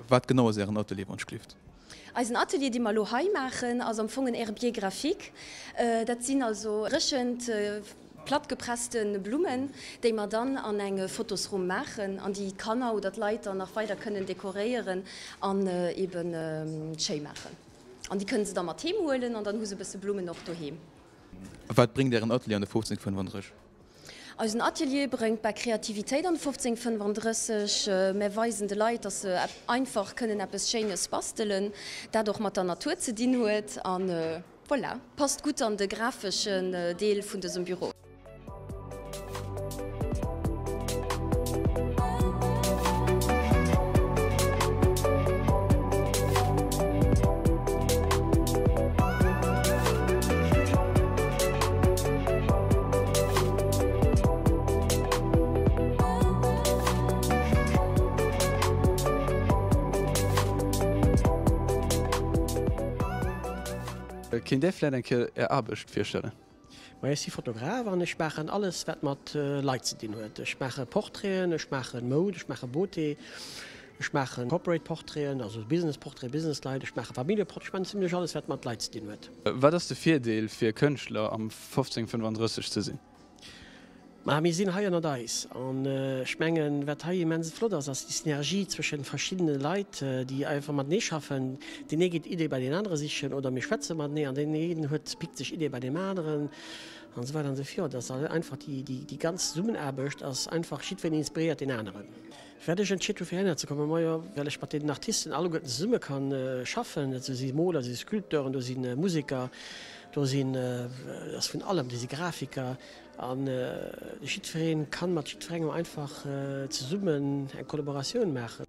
Wat genau ass Ären Atelier, wann ech gleeft? Eisen Atelier, dee mer elo hei maachen, ass am Fong en Herbier graphique. Dat sinn also dréchent, plattgepresste Blummen, déi mer dann an eng Fotosrumm maachen an déi d'Kanner oder d'Leit dann nach weider kënnen dekoréieren an eebe schéi maachen. An déi kënne se da mat heem huelen an dann hu se e bësse Blummen och doheem. Wat bréngt Ären Atelier an de 1535? Eisen Atelier bréngt bäi Kreativitéit an 1535. Mär weisen de Leit, dass se einfach kënnen eppes Schéines bastelen, dat och mat der Natur ze dinn huet. An voilà, passt gutt an de grafeschen Deel vun dësem Büro. Kéint Dir vläit eng Kéier Är Aarbecht virstellen? Majo, ech si Fotograf an ech maachen alles, wat mat Leit ze dinn huet. Ech maache Portraiten, ech maache Moud, ech maache Beauté, ech maache Corporate Portraiten, also Business Portraiten, Business Leit, ech maache Familljeportraiten, ech maachen zimlech alles, wat mat Leit ze dinn huet. Wat ass de Virdeel fir Kënschtler am 1535 ze sinn? Ma mir sinn hei ënnert eis an ech mengen, wat hei immens flott ass, ass déi Synergie zwëschen verschiddene Leit, déi einfach matenee schaffen. Deen ee geet Iddie bei deen anere sichen oder mir schwätze matenee an deen een huet, pickt sech Iddie bei deem aneren an esou weider an esou virun. Dat ass einfach déi, déi ganz Zesummenaarbecht ass einfach, jiddwereen inspiréiert deen aneren. Firwat ech entschiet hu fir heihinner ze kommen? Majo, well ech mat deenen Artisten alleguerten zesumme kann schaffen. Dat si Moler, si Sculpteuren, do si Museker, do sinn, ass vun allem, do si Grafiker. An jiddweree kann mat jiddwerengem einfach zesummen eng Kollaboratioun maachen.